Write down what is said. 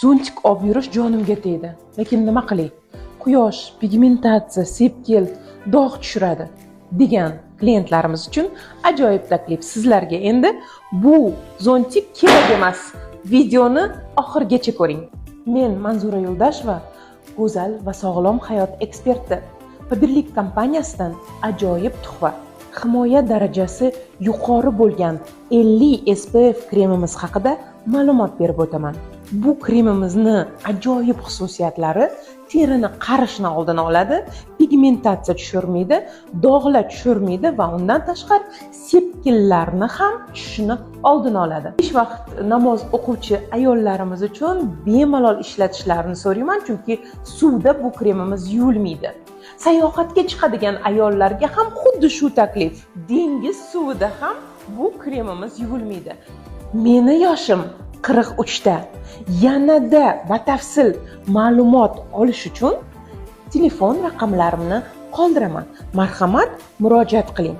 Зонтик olib yurish jonimga tegdi, lekin nima qilay, quyosh, pigmentatsiya, sepkil, dog' tushiradi degan klientlarimiz uchun ajoyib taklif. Sizlarga endi bu зонтик kerak emas. Videoni oxirigacha ko'ring. Men Manzura Yo'ldasheva, go'zal va sog'lom hayot eksperti. Faberlic kompaniyasidan ajoyib tuhfa, himoya darajasi yuqori bo'lgan 50 SPF kremimiz haqida ma'lumot berib o'taman. Bu kremimizni ajoyib xususiyatlari: terini qarishni oldini oladi, pigmentatsiya tushirmaydi, dog'lar tushirmaydi va undan tashqari sepkillarni ham tushishini oldini oladi. 5 vaqt namoz o'quvchi ayollarimiz uchun bemalol ishlatishlarini so'rayman, chunki suvda bu kremimiz yuvilmaydi. Sayohatga chiqadigan ayollarga ham xuddi shu taklif: dengiz suvida ham bu kremimiz yuvilmaydi. Meni yoshim 43da. Yanada batafsil ma'lumot olish uchun telefon raqamlarimni qoldiraman, marhamat, murojaat qiling.